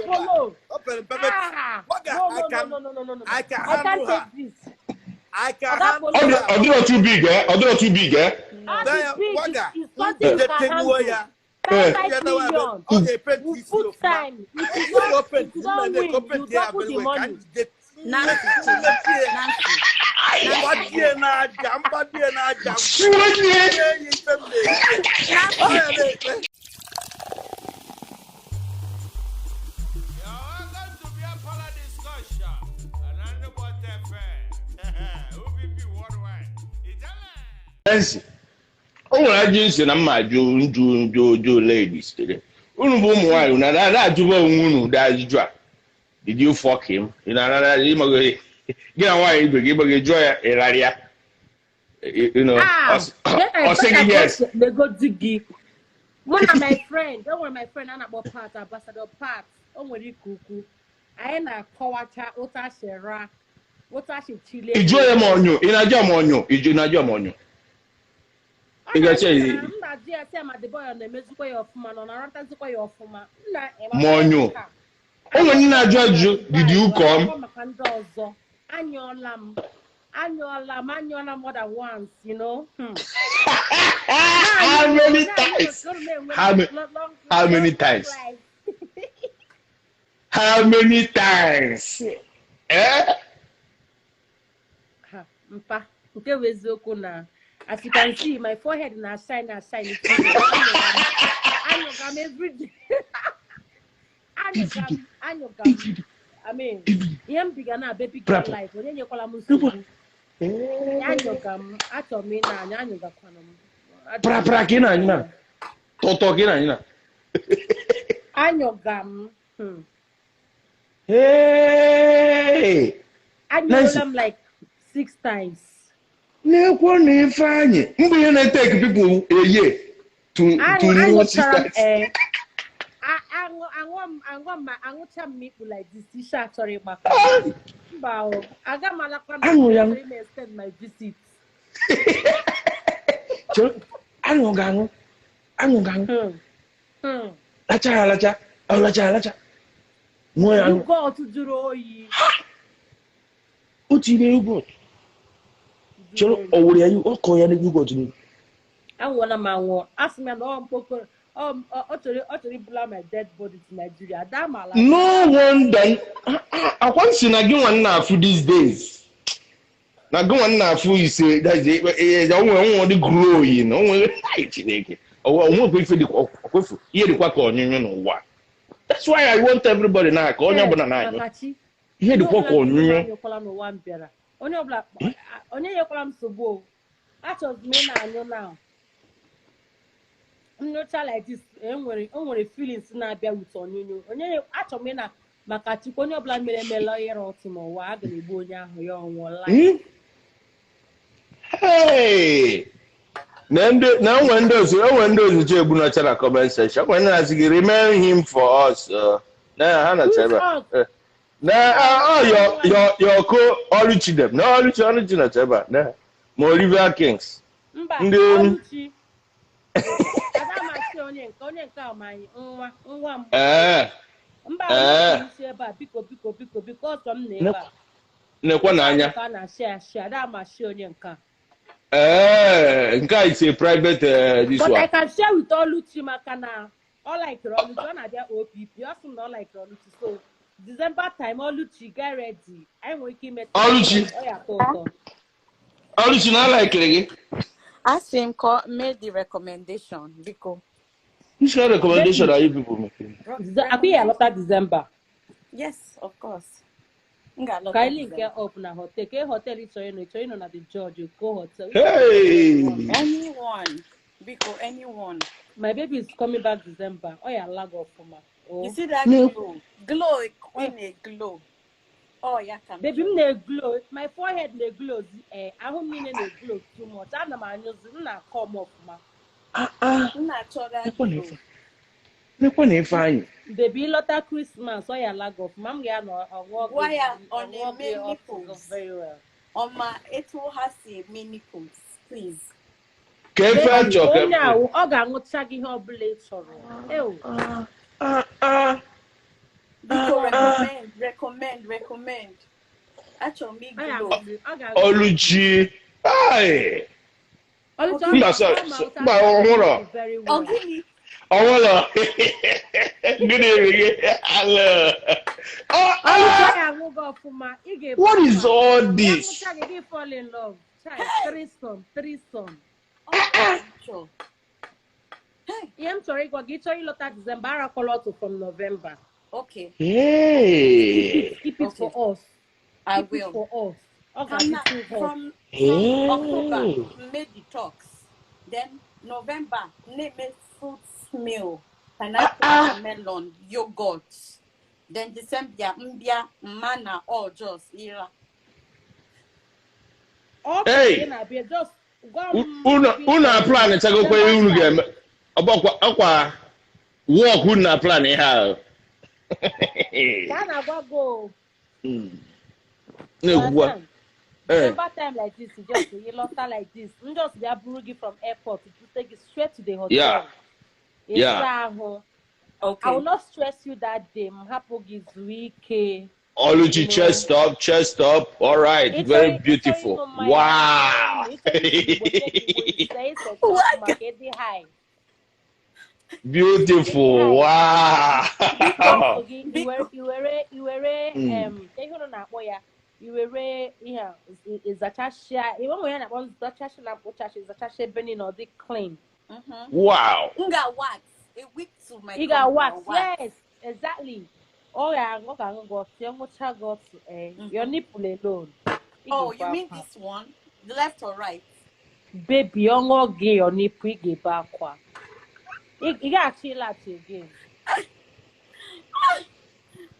Polo. O pere mpe but Ah, Waga, no, I no, can no, no, no, no, no, no. I can I can't handle her. take this. I can Oga handle Polo. Ọ dị her. ọ dịrọ too big, eh? Ọ dịrọ too big, eh? Ah, Then, the big Waga, is something you njide can tenuo handle. ya. Eh. 5 Njide wa ebe million. ọ ga-epenti We isi put ofụma. time. If you Ọ don't, ga-epenti if you don't mme win, na-ekopenti you ya double very the well ka money. njide Nancy, mmetie Nancy, mgbadie n'aja mgbadie n'aja Suonye. nye ya ife m na-etie. Ọ ya na-ekpe. You're welcome to Beer Parlor Discussion. And on the FM. OPP Worldwide. Italian. Nancy, o nwere ajụ nsị na mma ajụ njụ njụ njụ ladies today. Unu bụ ụmụ nwaanyị unu na ajụba onwe unu ụdị ajụjụ a. Did you fuck him? Ị na-anara ịmago gị na nwaanyị ibe gị ịgbago jụọ ya ịrarị ya. You know, Ah, then I ọ sị better gị yes. go legodi gị. Mụ na my friend, o nwere my friend a na-akpọ Pat, Ambassador Pat, o nwere ike ukwu. Anyị na-akọwacha otu a si ra, otu a si chile. Ị jụọ ya ma ọnyụ, ị na-ajụ ya ma ọnyụ, ị jụ na-ajụ ya ma ọnyụ. Ọ Ị ga-eche na-ajụ ya- na m na-ajụ ya sị ya ma the boy ọ na-emezikwa ya ọfụma na ọ na-arọtazikwa ya ọfụma. Nna Ma ọnyụ. O nwere ndị na-ajụ ajụjụ, did you come? Maka ndị ọzọ, anyụọla m. Anyụọla m, anyụọla m more than once, you know. How many times? How many times? How many times? Eh? Ha, mpa, nke bụ eziokwu na as you can see, my forehead na shine na shine. Anyụga m every day. Anyụga m, anyụga m. I mean, ihe m biga na baby girl Bravo. life, onye nyekwala m nsogbu. Anyụga m, achọrọ m ị na-anya, anyụgakwana m. Pra pra ka ị na-anyụ na. Tọtọ ka ị na-anyụ na. Anyụga m. Hey! Anyụla m like 6 times. Na-ekwo na Ifeanyị mbụ ihe na-etake people a year to know Aṅụchara m sisters. ee aṅụ m ma aṅụcha m mikpu like this isi achọrọ ịgbakọ mba o aga m alakwa na Aṅụ ya. achọrọ ime extend my visit. Chere, aṅụ ga-aṅụ aṅụ ga-aṅụ lacha ya alacha ọ lacha ya alacha ṅụọ ya aṅụ Yogurt jụrụ oyi. Otu ime yogurt chere ọ wụrụ ya ọ kọọ ya na yogurt n'ime. Anwụọla m anwụọ asị m ya na ọ mkpokoro ọ chọrọ ibula my dead body to Nigeria ada m ala. No wonder akwa nsị na gị nwa nna afụ these days na gị nwa nna afụ ise that is onwe onwe dị growing onwe ai Chineke onwekwa ife dịkwa okwefu ihe dịkwa ka onyinyo n'ụwa. That's why I want everybody na ka onye ọbụla na-anyụ Makachi, ihe dịkwa ka onyinyo. Anyụkwala n'ụwa m bịara onye ọbụla onye nyekwara m nsogbu o achọzi m ị na-anyụ now nnyocha like this enwere o nwere feelings na-abịa with onyonyo onye achọrọ m ị na maka chukwu onye ọbụla mere emela ịra ọtụ n'ụwa a ga-egbu onye ahụ ya ọnwụọ Hmm? Hey! Na ndị na enwe ndị ozu enwe ndị ozuchi egbu nọcha na comment section enwe ndị na-asị gị remain him for us na ha nọcha ebe a. Who's us? Na your co Oluchi dem na Oluchi Oluchi nọcha ebe a na ma Olivia Kings Mba Ndị- Oluchi ada masị onye nke a ma anyị nwa nwa m mba Oluchi si ebe a biko biko biko biko ọsọ m na ebe a nekwa n'anya ka a na-ashị ashị ada masị onye nke a. Nke a is a private this But I one. can share with Oluchi maka na ọ likere Oluchi, ọ na-abịa OPP, ọ sị m na ọ likere Oluchi. So December time, Oluchi, get ready. Anyị nwere ike ime Oluchi. Ọ ya atọ ụtọ. Oluchi na alikere gị. Asị m ka ọ mee the recommendation, biko. Which kind of recommendation are you people making? Akwa ya alọta December. Yes, of course. M ga-alọta Ka anyị link December. up na hotel. Ka hotel ị chọrọ ịnọ, ị chọrọ ịnọ na the George Eko Hotel. Hey! Anyone, biko, anyone. My baby is coming back December. Ọ ya lag ọfụma. Oh. You see that No. glow? Glow, when a glow. Oh, yeah, come. Baby m na-eglow, my forehead na-eglow, ahụ m niile na-eglow too much. Ana m anyụzi, m na-akọ m ọfụma. Ah ah. M na-achọ that Nekwa na glow. ife. Nekwa na Ifeanyị. Baby lọta Christmas, ọ ya lag ọfụma. M ga-anọ ọṅụọ Gwa ya, ọ ọṅụọ na-eme gị up nipples. very well. Ọma etu ha si eme nipples, please. Ka efe Baby, achọ ka onye ahụ ọ ga-aṅụcha gị ihe ọbụla ị chọrọ. Ew. Ah ah. Recommend, recommend. Achọrọ m Ọ ya iglow. ọ ga-aṅụ. Oluchi. Ai. Oluchi, ọ Mba, ma sorry. ọ ma otu Mba, a si ọhụrụ. gị very Ọ well. gịnị? Ọwụlọ. Gịnị mere gị? Hello. Oh, Oluchi, ọ ah, ga-aṅụ gị ọfụma. Ị ga-ebe what is akwa. all Ya this? ṅụcha gị, gị fall in love. Chai, threesome, threesome. Ọ ka m chọrọ. Hey, Ihe m chọrọ ịgwa gị, ị chọrọ ịlọta December, arakwala ọtụ from November. okay, Keep Hey. it, keep it okay. for us. I Keep it will. for us. Ọ Ka ga-adị na too hot. from October, Hey. make detox. Then November, na-eme fruit meal, pineapple, watermelon, yogurt. Then December, mbịa mma na all just ira. Ọ ka ị Hey. na-abịa, just gwa m Unu ife ị unu chọrọ. plan chagokwa ihe December unu time. ga-eme. Ọgbakwa ọkwa work unu na plan ihe ahụ. Ka a na-agwa gị o. Na-ekwukwa. Understand? Eh. December time like this, you just you lọta like this. M just bịa buru gị from airport, bute gị straight to the Yeah. hotel. Ịsa Yeah. ahụ. I Okay. will not stress you that day. M hapụ gị zuo ike. Oluchi, You know. chest up, chest up. All right, Ị chọrọ very ị chọrọ beautiful. ịṅụ mmanya, Wow. ị chọrọ iji Igbo nye gị Igbo ise isecha What? ọfụma ka ị dị high. Ị dị Beautiful. high. Wow. Ọtụ gị Biko. iwere iwere ihe unu na-akpọ ya iwere ihe a ịzachasịa iwe nwe ya na-akpọ nzachasị na mkpochasị ịzachasị ebe niile ọ dị clean. Wow. M ga-wax a week to my Ị coming. ga-wax, I'll wax. yes, exactly. Ọ ga-aṅụ ọ ga-aṅụ gị ọtụ, ya ṅụcha gị ọtụ, your nipple alone. Ị Oh, ga-ebe you mean akwa. this one? The left or right? Baby, ọ ṅụọ gị your nipple, ị ga-ebe akwa. Ị ga-achọ ịlaghachi again.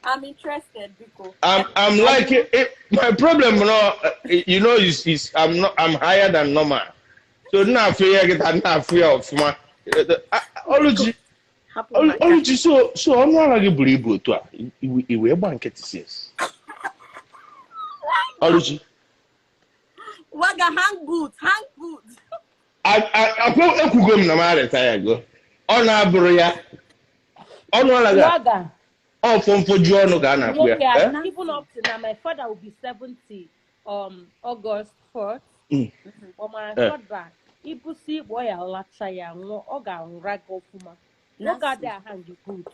I'm interested, Biko. I'm like it, my problem no, you know, is I'm not, I'm higher than normal. So now fear get now fear of my Oluchi. Hapụ m aka. Oluchi, so ọnụ ara gị buru ibu otu a iwe gba nkịtị sis. Oluchi. Waga, hang good, hang good. Ekwugo m na m retire go. Ọ na-abụrụ ya ọnụ ara gị a, Waga. ọ fọmfoju ọnụ ka a na-akpụ ya. Nwoke a, Eh? even up to now, my father will be 70 August 4th. But my father, ibusi igbo ya lacha ya nwụọ, ọ ga-anwụra gị ọfụma. Nwoke Nancy, adịghị aha gị good.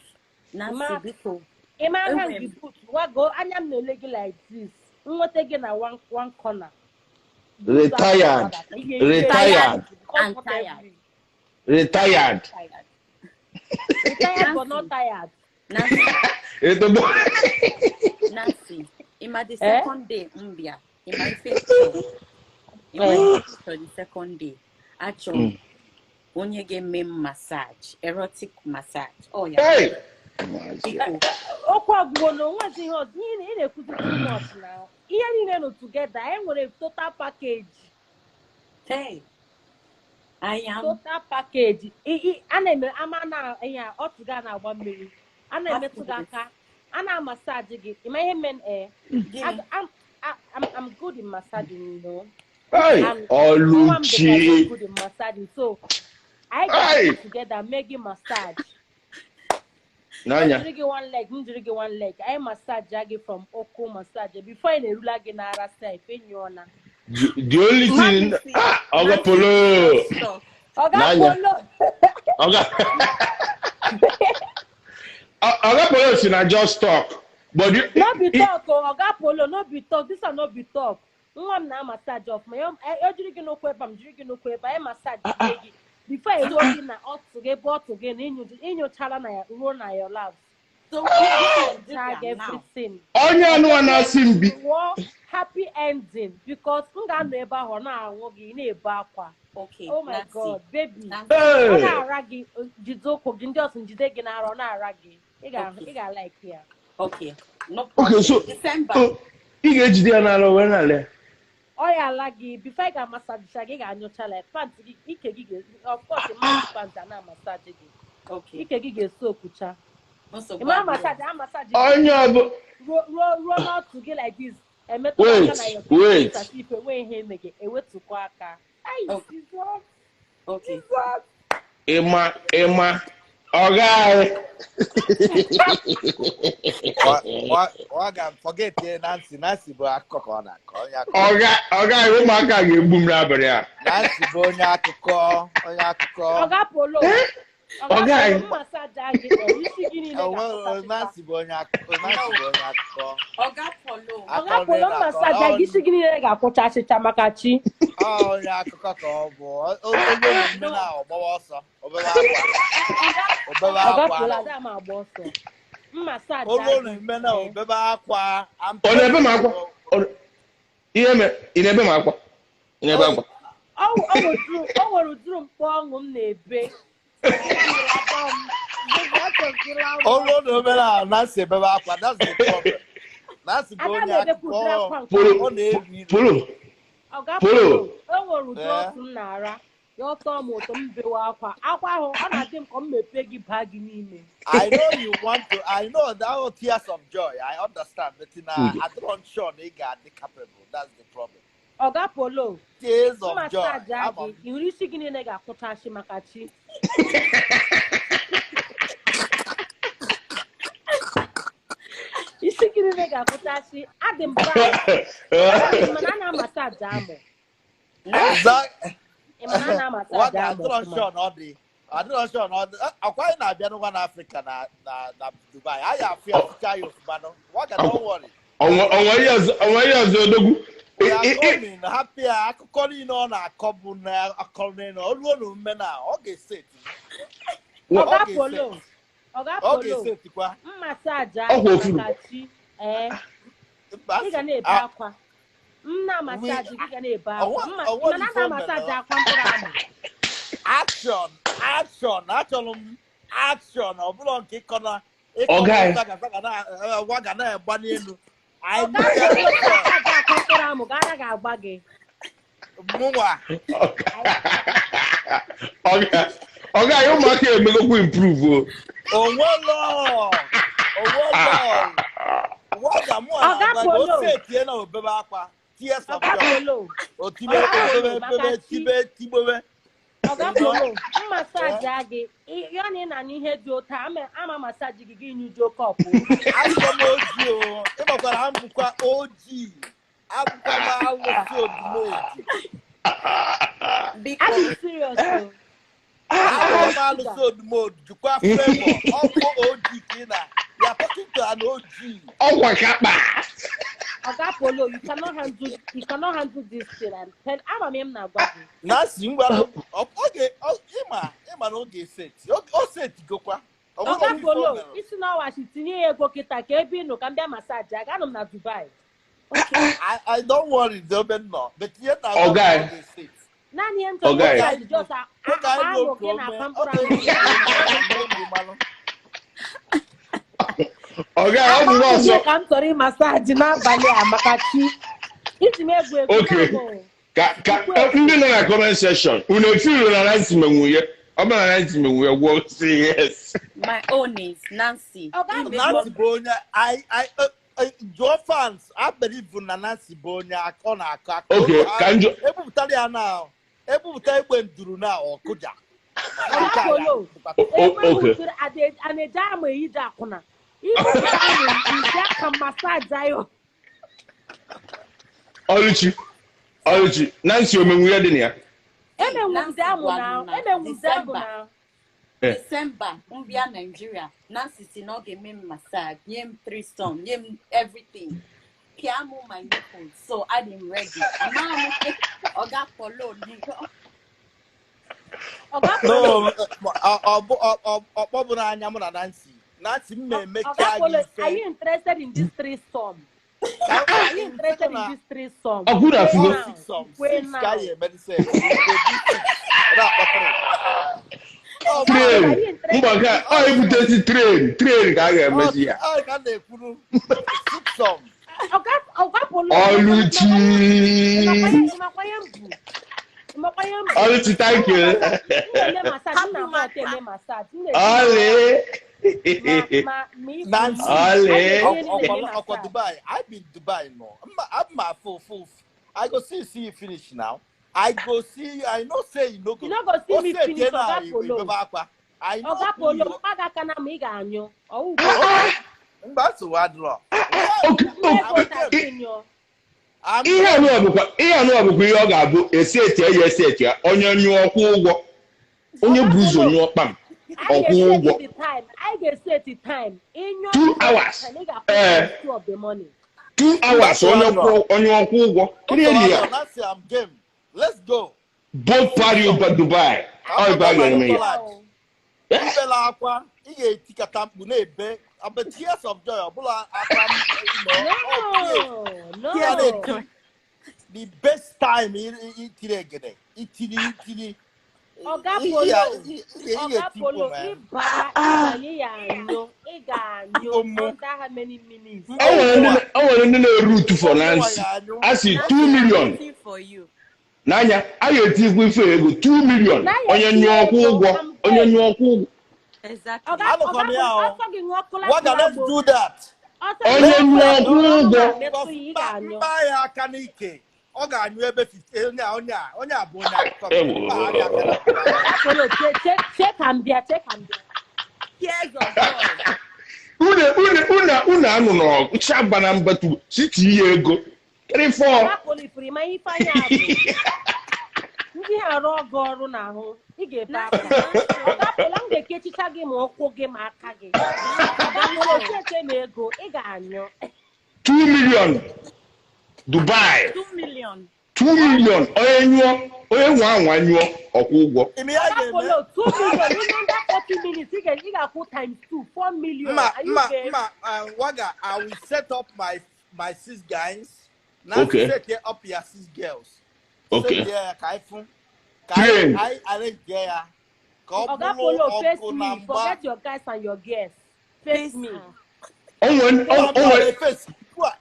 Nancy, Ma biko. ị ma aha Enwere gị m. good. Wago, anya m na-ele gị like this. Nweta gị na one one corner. Butu ahụ Retired. gbadata. Ihe ihe Retired. And comfortably. tired. Retired. Tired. Retired but not Nancy, tired. Nancy, Etobo. Nancy. Ima the Eh? second day, mbịa. Ima ife chọrọ. Ima Eh. ife chọrọ the second day. Achọrọ m onye ga-eme m massage, erotic massage. Oh ya. Hey! Biko. Okwu agwụgo na onwezi ihe ọzọ ihe ị na-ekwuzi too much now. Ihe niile nọ together, anyị nwere total package. Hey, I am Total package. A na-eme ama na ihe a, ọtụ ga na-agba mmiri. A na-emetụ gị happy aka. A na-amasaji gị. Ị ma ihe men eh? Gịnị? I'm good in massaging, you know. Hey! And nwa m dịkwa so Oluchi. good in massaging. So anyị Hey! ga-work together mee gị massage. N'anya. Jiri gị one leg, m jiri gị one leg. Anyị massage gị from ụkwụ massage before ị na-erula gị n'ara sef enyi na. The only thing, Nancy, ah, Oga Nancy, Polo. just stop. Oga N'anya. Polo. Oga Polo si na just talk. But you, No be talk o, Oga Polo, no be talk. This one no be talk. Nwa m na massage ọfụma. Ya o jiri gị n'ụkwụ ebe a, m jiri gị n'ụkwụ ebe a, anyị massage gị. Before eruo gị na ọtụ gị ebe ọtụ gị na ịnyụchala na ya ruo na your labs. So we Tag Nigeria now. everything. Onye anụwa na-asị mbi. Wụọ happy ending because m ga-anọ ebe ahụ ọ na-anwụ gị ị na-ebe akwa. Okay, Oh my Nancy. God, baby. Nancy. Ọ Hey! na-ara gị, jide ụkwụ gị, ndị ọsụ njide gị n'ara, ọ na-ara gị. Ị ga Okay. ị ga-like ya. Okay, no Okay, problem. so, December. so ị ga-ejide ya n'ala wee n'ala ya. Ọ ya ala gị before ị ga-amasajicha gị, ị ga-anyụcha like pant gị, ike gị ga of course ịma pant a na-amasaji gị. Okay. Ike gị ga-eso okwucha. Nsogbu Ịma adịrọ. masaji amasaji gị Onye ọbụ ruo ruo ruo n'ọtụ gị like this, emetụ aka Wait, na your wait. as if enweghị ihe eme gị, ewetukwa aka. Ai, Okay. Jesus, Okay. Jesus. Ịma ịma Ọga anyị. Ọ ga forget ya Nancy. Nancy bụ akụkọ ka ọ na-akọ. Onye akụkọ. Ọga anyị, ụmụaka ga-egbu m n'abalị a. Nancy bụ onye akụkọ. Onye akụkọ. Oga Polo. Ọga Oga anyị. Polo, massage gị, isi gị niile Onwe ga-akwụchasịcha. Nancy bụ onye akụkọ. Nancy bụ onye akụkọ. Oga Polo. Oga Polo, massage gị, isi gị niile ga-akwụchasịcha maka chi. Ọ onye akụkọ ka ọ bụ. Onye omume na ọgbawa ọsọ. Obere akwa. Obere Oga akwa. Polo, ada m agba ọsọ. Massage Olu gị. na-eme na obebe akwa. Ọ na-ebe m akwa. Ihe mere, ị na-ebe m akwa. Ị na-ebe akwa. O nwere ụdịrị mkpu ọṅụ m na-ebe. Olu na-eme na Nancy ebebe akwa. That's the problem. Nancy bụ Ada onye na-ebekwa ụdịrị akụkọ. akwa nke Polo, Ọ na-ebi ilu. Polo, Oga Polo. Polo, o nwere ụdị ọtụ m na-ara ya ọtọ m ụtọ m bewe akwa akwa ahụ ọ na-adị m ka m mepee gị baa gị n'ime. I know you want to. I know that was tears of joy. I understand, but now I don't sure they got the capable. That's the problem. Oga Polo, Tears of joy. massage I'm gị, ị hụrụ isi gị niile ga-akwụchachi maka chi. Isi gị niile ga-akwụchachi. Adị m proud. Ị ma na a na-amasaji amụ? Ị ma na a na-amasaji What I amụ don't ọfụma? sure not the. I don't sure not. Akwa na abịa n'ụwa na Africa na na na Dubai. I have fear to carry you, man. What don't worry. Ọnwa ihe ọzọ odogwu. We are coming happy. Akụkọ niile ọ na-akọ bụ na akọ niile. Olu olu mme na ọ ga-ese. Oga Polo, Oga Ọ Polo, ga-ese tikwa. massage Ọkwa gị ofuru. maka chi. Ee, ị ga na-ebe akwa. M na-amasaji gị ga na-ebe akwa. Mana a na-amasaji akwa mkpụrụ amụ. Action, action, achọrọ m action. Ọ bụrụ nke ịkọ na Ọga anyị. ịkọ ga na-agba n'elu. I Oga need Polo, action. massage akwa mkpụrụ amụ ga-ara ga-agba gị. Mụnwa. Ọga anyị, ụmụaka emegokwu improve o. Onwelo. Onwelo. Waga mụ a Ọga na-agwa gị, Polo. o setie na obebe akwa. Tears of Oga joy. Polo, O tibe Ọga Polo, obebe maka bebe chi. tibe tigbebe. Oga Polo, massage gị. Ya na ị na-anụ ihe dị ụtọ, ama massage gị gị nyujuo kọpụ. Abụkwa m ojii o. Ịmakwara m bụkwa ojii. Abụkwa m alụsị odumodu. Biko. Adị m serious o. Abụkwa m alụsị odumodu. Jukwa flavor. Ọ bụ ojii ka ị na. You are talking to an OG. Ọkwa kakpa. Oga Polo, you cannot handle this thing. I'm tell ama m ihe m na-agwa gị. Nancy ngwa oge ịma ịma na oge seti o setigokwa. Ọ bụrụ Oga na ife o Polo, mere. isi n'ọwachi tinye ya ego kịta ka ebe ị nọ ka m bịa massage aga anọ m na Dubai. I don't worry dobe nọ but ihe na Ọga anyị. oge seti. Naanị ihe m chọrọ Ọga anyị. massage just Oge akpa anyị amụ bụ gị na ome akwa mkpụrụ oge amụ gị. oge mmanụ. Ọga anyị, ọ bụ Akpa amụ nọọsụ. gị ka m chọrọ ịmasaji n'abalị a maka chi. Iji m egwu egwu Okay. na-abụ. Ka ndị nọ na comment section, unu efiru na Nancy menwuye. Ọ bụrụ na Nancy menwuye, gwuo si yes. My own is Nancy. Oga Ime Nancy bụ onye I I jụọ fans I believe na Nancy bụ onye ọ na-akọ akọ. Okay, ka njọ. Ebupụtara ya na ebupụta egbe nduru na ọkụja. Oga Polo, egbe Okay. wuturu a na-eji amụ eyije akwụna. Ibupụta amụ iji aka masaji ayo. Ọlụchi, Ọlụchi, Nancy omenwuye dị na ya. Emenwuzi Nancy amụ na gwara m na emenwuzi amụ December. na. Eh. December, m bịa Nigeria, Nancy si na ọ ga-eme m massage, nye m threesome, nye m everything. Pịa mụ my nipples, so adị m ready. Amaghị m Oga Polo n'ihe. Oga Polo, No, ọkpọ bụ n'anya mụ na Nancy. Nancy m na-emecha Oga gị Polo, ife. are you interested in this threesome? Are you interested in this threesome? Ọkwụrụ afụgo. Now, Six some, wait six now. ka ya eme sef. We go do six. Ọ na-akpọ three. Ọ bụ- Train. Are you interested? Mba nke a, ọ ebutezi train, train ka a ga-emezi ya. Ọ ka m na-ekwuru six some. Oga Polo, Ọlụchi. ịmakwa ihe m bụ? Ịmakwa ihe m bụ? Ọlụchi, thank you. M na-eme massage, m na-agba ọtọ eme massage. M na-eji Ọlị. ma ikwu Nancy. Ọlị. A na-eji ihe niile eme Ọkwa massage. Dubai. I've been Dubai no. I'm my full full. I go see you finish now. I go see you. I know say you no go. You no go see me O say finish, na Oga Polo. ibebe akwa. I know Oga who Polo, you mkpa gị aka na ma ị ga-anyụ. Ọwụ Okay. Mba nsogbu adịrọ. Okay, ego okay. taxi nyụọ. I'm Ihe game. anụwa bụkwa ihe anụwa bụkwa ihe ọ ga-abụ esi eti ya esi eti ya onye nyụọ kwụ ụgwọ onye Oga bụ ụzọ Polo, nyụọ kpam anyị ọkwụ ga-eseti ụgwọ the time. Anyị ga-eseti time. Ịnyụọ 2 before that hours time, ị ga-akwụ ee times two of the money. 2 Mba hours nsogbu onye adịrọ. kwụ onye ọkwụ ụgwọ kedu Nsogbu ihe adịrọ. ya Nancy, I'm game. Let's go. both party Six ba Dubai Ka ọ m ibe a kpọta ga-eme ya Nicholas. Oh. Ibela akwa, ị ga-etikata mkpu na-ebe. But tears of joy, ọ bụla akwa m, you know, all tears. No, Ị ga no. na-eti the best time itiri egede. Itiri itiri. Oga Ị Polo, ga- ị Oga ga-eti mkpu Polo, man. ịba ịbanye ya anyụ, ị ga-anyụ Omo. under how many minutes? O nwere ndị o nwere ndị na-eru utu for Mgbe ụwa Nancy ya anyụ. a sị Nancy, 2 I'm million waiting for you. n'anya a ga-etikwu ife ego 2 million Na ya onye etinye nyụọ kwụ ego, ụgwọ I'm onye game. nyụọ kwụ ụgwọ Exactly. Oga Alụkwa Oga m ya Polo, o. ọsọ gị ṅụọ Waga, collateral let's bụ do that. ọsọ gị onye ṅụọ nyụọ collateral kwụ ọnụ ụgwọ na-emetụ Because ya, ị mba ga-anyụ. mba ya aka n'ike ọ ga-anyụ ebe 50 onye a onye a onye a bụ onye akụkọ m mba anya aka na Oga Polo, che che che ka m bịa, che ka m bịa. Tears of joy. unu unu unu unu anụ n'ọgụ chaba na mbatu siti ihe ego 3 4 Oga Polo, ifuru ịma ihe ifeanyị a bụ ndị ha arụ ọgụ ọrụ n'ahụ, ị ga-ebe Nancy, akwa. don't show. Oga Polo, m ga-ekechicha gị ma ụkwụ gị ma aka gị. Nancy, Oga don't Polo, show. che che na ego, ị ga-anyụ. 2 million Dubai 2 million. 2 million onye nyụọ onye nwa anwa nyụọ ọkwụ ụgwọ ime ya Oga ga-eme Polo, 2 million, you under 40 minutes, ị ga-akwụ times 2, 4 million. mma Are you mma game? mma Waga, I will set up my six guys. Nancy okay set up your six girls. okay Set ya ka anyị fụ ka anyị train anyị arrange ya ka ọ Oga bụrụ Polo, face ọgụ na me. mgba. Forget your guys and your girls. Face Face me. her. onwe Mba mba onwe na-efesi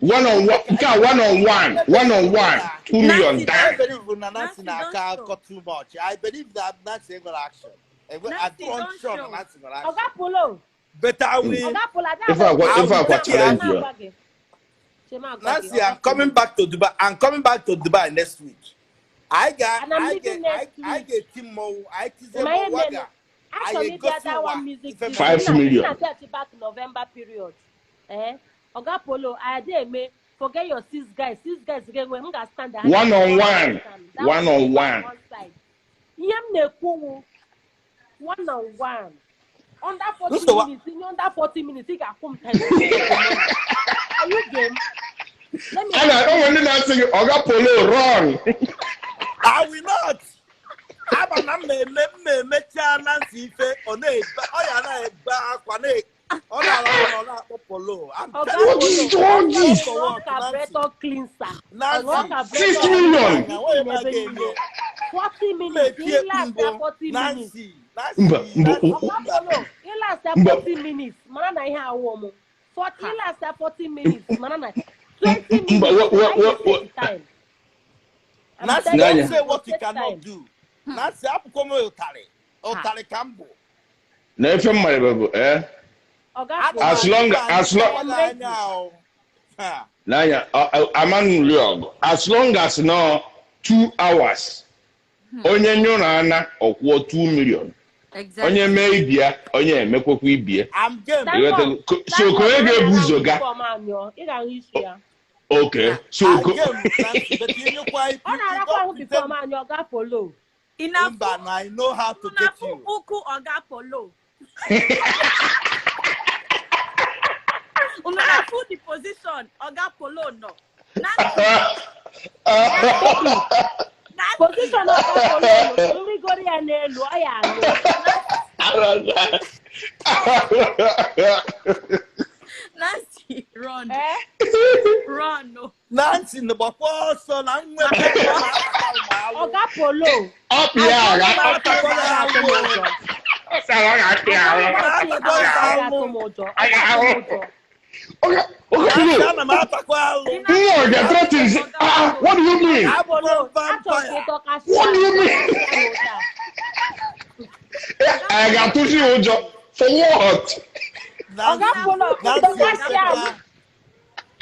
one on one nke a one on one one on one 2 million Nancy, I down believe na Nancy Nancy, na-akọ don't akọ show. too much. I believe that Nancy nwere action. Nancy, I'm don't sure na show. Nancy nwere action. Oga Polo, But I will Oga Polo, ada ife agwa akwa I ife will akwa take ya. challenge ya agwa gị. Chema agwa gị, Nancy, Oga I'm coming Polo. back to Dubai. I'm coming back to Dubai next week. I got And I'm I leaving get I next I week. get team more. I tize Ma more ihe mere, waga. I achọrọ m ịbịa egosi that ụwa one music ife video. mere. 5 Nna million nna bịachi back November period. Eh? Oga Polo, I dey eme forget your six guys. Six guys ga-enwe m ga-stand ha one niile on one one stand. That one one on is one one side. Ihe m na-ekwu wụ one on one. Under 40 Nsogbu minutes, in under 40 minutes, ị ga-akwụ m times two of the money. Are you game? Let me a na ask onwe you. ndị na-asị gị Oga Polo run I will not. Ama na mmemme mmemecha Nancy ife ọ na-ebe ọ ya na-ebe akwa na ọ na-ara ụra ọ na-akpọ polo. I'm Oga telling what you. is Polo, all ọsọ this gị For ṅụọ what, ka Nancy? Breton cleanser. Ṅụọ Nancy, ka 6 Breton million cleanser enweghị meeting ebe a ebe ga-eme. niile. 40 Mma minutes, etie ịlasịa mbụ 40 minutes. Nancy, Nancy, mba mba Nancy, Oga mba. Polo, ịlasịa mba 40 minutes, mara na ihe awụ mụ. 40 ịlasịa 40 minutes, mara na 20 mba minutes, wa wa anyị wa ga-eseti wa time. I'm Nancy, telling don't n'anya you, say we what you take cannot time. do. Nancy, apụkọ m ụtarị. Ụtarị ka m bụ. na ife mmadụ bụ eh Oga Aga m as Polo, long anyụ as anyụ long I am gị ready. anya o. Ha. n'anya amanụli ọgụ as long as nọ 2 hours onye nyụrụ ana ọkwụọ 2 million onye Exactly. mee ibia onye emekwekwa ibie I'm game. Thank Ịghọtago? God. So Thank ka God onye na ga-ebu anya ụzọ ahụ ga before m anyụọ. Ị ga-ahụ isi ya. okay so I'm ko game, Nancy. But you know why? Ọ You na-arakwa don't ahụ before pretend. m anyụọ, Oga Polo. Ị Mba, na I know how to get na-afụ you. ụkwụ Oga Polo. Unu na-afụ the position Oga Polo nọ. Nancy, Nancy, Position Oga Polo nọ, nrigoro ya n'elu, ọ ya anyụ. Nancy, run, Eh? run. No. Nancy, gbakwa ọsọ na nnweta ọ na-akpata ụmụ alụ. Oga Polo, ọpịa as agha long as Na-atakwa ego ya na-atụ m alụ. ụjọ. ọ sara ọ ga-apịa As ahụ long as ego Na-atakwa anaghị alụ. atụ m ụjọ, ọ ga-atụ m ụjọ. Oga Oga Nancy, Polo ana m atakwa alụ. Ị na-afụ nwa ọga ụkwụ threatens Oga ah Polo. what do you mean Oga Abụ Polo, m achọrọ ka vampire. ịdọkasịa what do m, you mean dọkasịa m ụta. anyị ga-atụzi ya ụjọ for what Oga Nancy, Polo, Nancy dọkasịa m. emeka.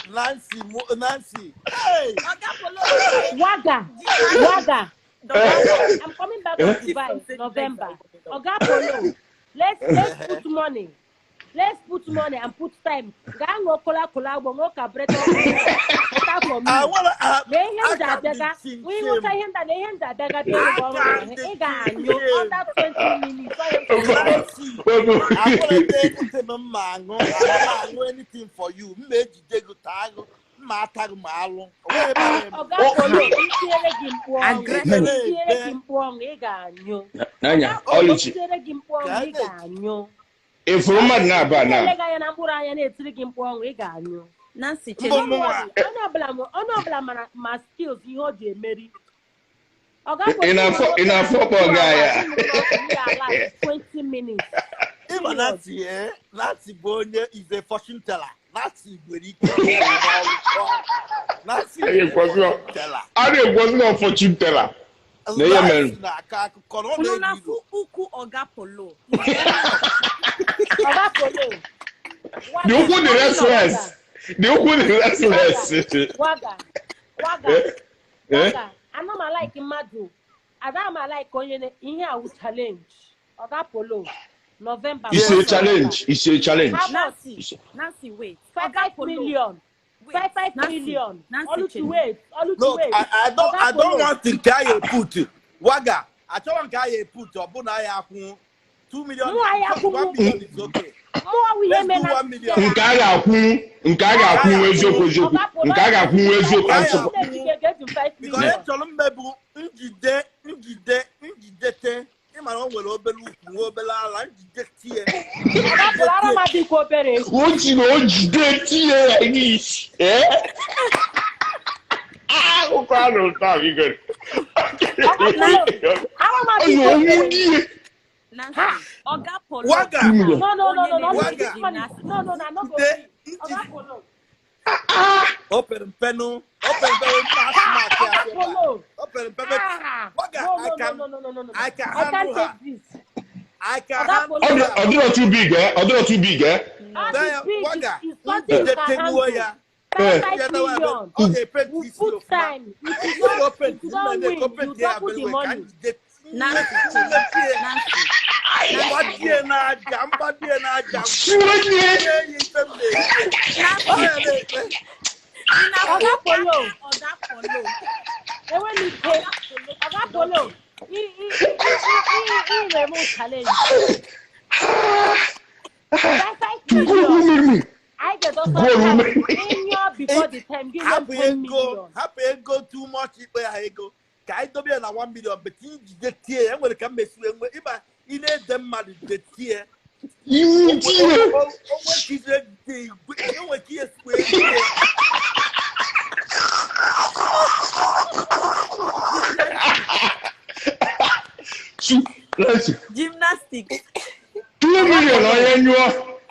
Nancy, Nancy. Hey! Oga Polo, Waga, ji waga. dọkasịa. I'm coming back to Chief Dubai, something November. Oga Polo, Let's put money. Let's put money and put time. Gaa ṅụọ kola kola agbọ ṅụọ carburetor start for me. I wanna Mee ihe m ji aka m dị abịaga chinchin. ịnwụcha ihe nda na ihe m ji abịaga bịa ịrụ ọrụ Aka m ahụ dị ị ga-anyụ chinchin. under 20 minutes. Ọ ya m chọrọ. Nancy, I wanna take anything mma aṅụ. I wanna aṅụ anything for you. Mma ejide gị taa gị, mma ata gị ma alụ. O nweghị ebe a na-eme. Oga Polo, itinyere gị mkpu ọṅụ, Aggressive. itinyere gị mkpu ọṅụ, ị ga-anyụ. N'anya, Oga Polo, Oluchi, itinyere gị mkpu ọṅụ, ị ga-anyụ. ịfụrụ mmadụ na-aba na Na-ele gị anya na mkpụrụ anya na-etiri gị mkpu ọṅụ, ị ga-anyụ. Nancy Mbụ chere. Don't mụnwa. worry, onye ọbụla mara ma skills ihe o ji emeri. Oga ị Polo, na-afọ nwoke ị na-afọ ahụ ọkpọ 2 gị hours, anya. ịnụ n'ọkụ, ị ga-alast 20 minutes. Ịma Period. Nancy, eh? Nancy bụ onye is a fortune teller. Nancy nwere ike ịrụ ọrụ kọọ. Nancy A is a na-ekwuzi fortune teller. a na-ekwuzi na fortune teller na ihe mere. Nancy na-akọ akụkọ na ọ Unu na-elu na-afụ ilo. ukwu Oga Polo. He's very Oga Polo, The waga, ukwu dị waga, restless. The ukwu dị waga, restless. waga, waga. Eh? Eh? Waga, ana m alike mmadụ ada m alike onye ihe awụ challenge. Oga Polo, November It's 1 a November. challenge. It's a challenge. How much? Nancy, Nancy, wait. 5 Oga 5 Polo, million. wait. 5 5 Nancy, million. Nancy Oluchi chere. wait. Oluchi No, wait. I, I don't Oga I don't Polo. want nke a ya put. Waga, achọrọ nke a ya put ọ bụ na ya akwụ 2 million, Mụ anyị 1 akwụnwụ. million is okay. Mụ awụ ihe Let's mee do na 1 million. Nke a ga-akwụ nke a Nke a ga-akwụ ya eziokwu akwụ. eziokwu Oga Polo nke a ga-akwụ eziokwu Nke a and ya support. akwụ. ga-eji 5 Because million. achọrọ m mmebu njide njide njidete ịma na o nwere obere ukwu nwee obere ala njide tie Oga njide Polo ara tie m adịkwa obere. O ji na o jide tinye ya n'isi. Eh? Akụkọ a nụrụ taa biko. Oga Polo ara m Ọ adịkwa na obere. owu die. Nancy, Oga Polo Waga 2 million. No, no, no, onye no, no. na-eme Waga This man is no, no, no, no go njide be. njide Oga Polo. o pere mpenụ o pere mpe mma asụmatụ Oga ya ebe a Polo. o pere mpe bet Ah, Waga, no, I no, no, can no, no, no, no, no. I can I can't handle her. take this. I can Oga handle Polo. her. Ọ dịrọ too big eh? Ọ dịrọ too big eh? How No. the Then big Waga, is something you njide can tenuo handle. ya. 5 Eh. 5 Njide wa ebe million. ọ ga-epenti We isi put ofuma. time. If you Isi o don't, if penti you mma don't na win, eko you penti ya double the abere ka money. njide Nancy chere. nletie Nancy, Nancy, mgbadie wait. n'aja mgbadie n'aja Suo die. tie ya ife m na-etie Nancy, ọ ya na-ekpe ị na-afụ Oga Polo, aka Oga Polo. enwe m ike. Oga Polo Oga kwụrụ Polo, ọtọ. ị ị ị ị ị na-eme challenge. 5 5 Goal million. umiri. I get also Goal time. umiri. In before the time, give them hapụ 10 ego million. hapụ ego too much ikpe ha ego ka anyị dobe ya na 1 million but njide tie ya enwere ka m mesi wee nwee ịba ị na-ede mmadụ de tie Iwu onwe tie. onwe ka isi ejide igwe enwe ka ihe si wee tie Su Nancy, Gymnastics. 2 Oga million Polo, onye nyụọ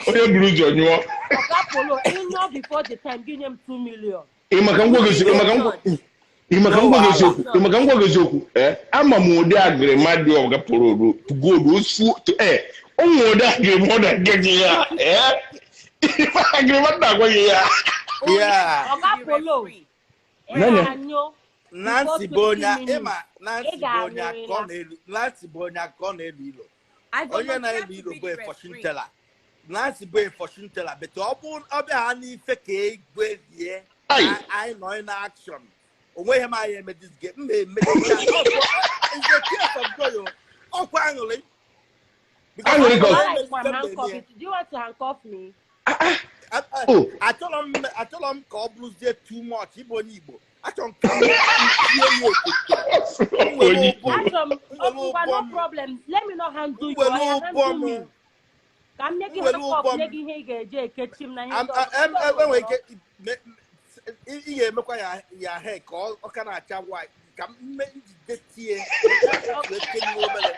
onye buru ụzọ nyụọ. Oga Polo, in before the time, give them 2 million. Ị maka ngwa gị ezi- ị maka ngwa ị maka no ngwa gị wahala eziokwu ị maka ngwa gị eziokwu ee ama m ụdị agịrịma dị ọga pụrụ oru gold osu ee o nwere ụdị agịrịma ọ na-agwa gị ya ee ife agịrịma m na-agwa gị ya Onye yeah Oga na-abụ the Polo, referee. ị Nene. ga-anyụ before Nancy bụ 20 onye minutes. ịma Ị Nancy bụ onye akọ ga-anyụrịla. na-elu Nancy bụ onye akọ na-elu ilo I onye volunteer na-elu to ilo be bụ the a fortune referee. teller Nancy bụ a fortune teller but ọ bụ ọ bịa ha n'ife ka egwe rie Ai. anyị nọ na action onweghị m anyị eme this game m na-emechicha is a tears of joy o. Ọkwa aṅụrị because Aṅụrị ọ ka bụ ọ- I onye like one mezite m handcuff. na-eme Do you want to handcuff me? ya Oh. achọrọ m achọrọ m ka ọ bụrụzie too much ịbụ onye Igbo achọrọ m ka m tie ya okike m were Onye ụbọ m Achọrọ m m were ngwa ụbọ no m problem. Let me not handle m you. were Oya ụbọ handle m me. Ka m nye gị m were handcuff, ụbọ m nye gị ihe ị ga-eji ekechi m na ihe Am- ndị a- ọzọ. em- Ndị em- ọzọ enwere nọrọ. ike ị ga-emekwa ya ya hair ka ọ ka na-acha white ka m njide tie wee kenye obere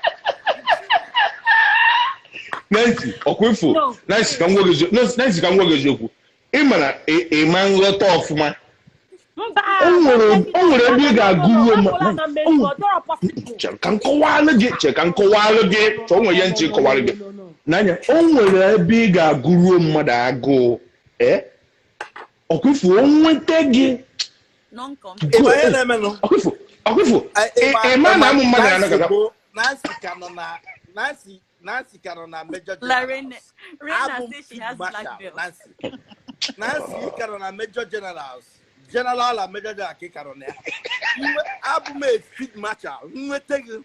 Nancy ọkwa ifo No. Nancy ka m gwa gị eziokwu Nancy ka m gwa gị eziokwu ị ma na ị ma nghọta ọfụma Mba, o nwere don't take it o nwere ebe ị Oga ga-agụruo Polo, ma Oga Polo na mmeri, ọ dọrọ possible. chere ka m kọwalụ gị chere ka m kọwalụ gị No, chọọ no, onwe no, ya no, ntị no, kọwalụ no, gị no, no. n'anya o nwere ebe ị ga-agụruo mmadụ agụụ ee ọkwa ifo o nweta gị Non-compete. ịma ihe na-emenụ ọkwa ifo ịma ị ma na ịma ụmụ mmadụ Nancy na-anọkọta bụ Nancy ka nọ na Nancy Nancy ka nọ na Major La Rena, Generals. Rena Abụ m says she Field has black Marshal, belt. Nancy. Nancy, ị ka nọ na Major Generals. General and Major General ka ị ka nọ na ya. Abụ m a Field Marshal. Nweta gị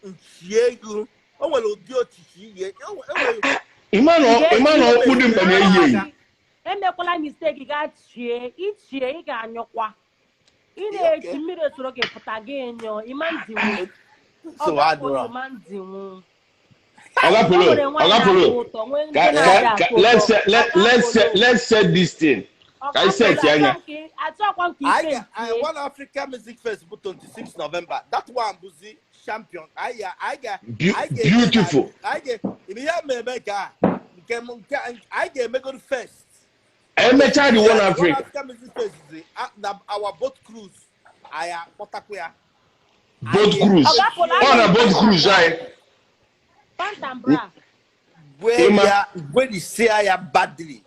nchie ego. O nwere ụdị ochichi ihe. O nwere Ịma na ịma na ọkpụ dị mkpa na-eyi eyi. Emekwala mistake gaa chie ichie, ị ga-anyụkwa. Ị na-echi mmiri esoro gị pụta gị nyụọ ịma ndinwu. Nsogbu adịrọ. Ịma ndinwu. Oga O Polo, nwere nwaanyị Oga na-atọ Polo, ụtọ, nwee ndị ka na-adị ka ka atọ let's ụtọ. set let Oga let's set Polo, let's set this thing. Ka Oga anyị set Polo, anya. Achọkwa m ka I ife get I ntie. One Africa Music Fest bụ 26 November. That one bụzi champion. I ga I ga-eme na Beautiful. I ga ihe m eme ka nke m nke anyị ga-emegoro first. Emechaa the One One Africa. Africa Music Fest zi na our boat cruise. Anyị akpọtakwa ya. Boat cruise. Oga Polo, Ọ na boat cruise anyị. Pant and bra. Gwee Ịma. ya gwerisia ya badly.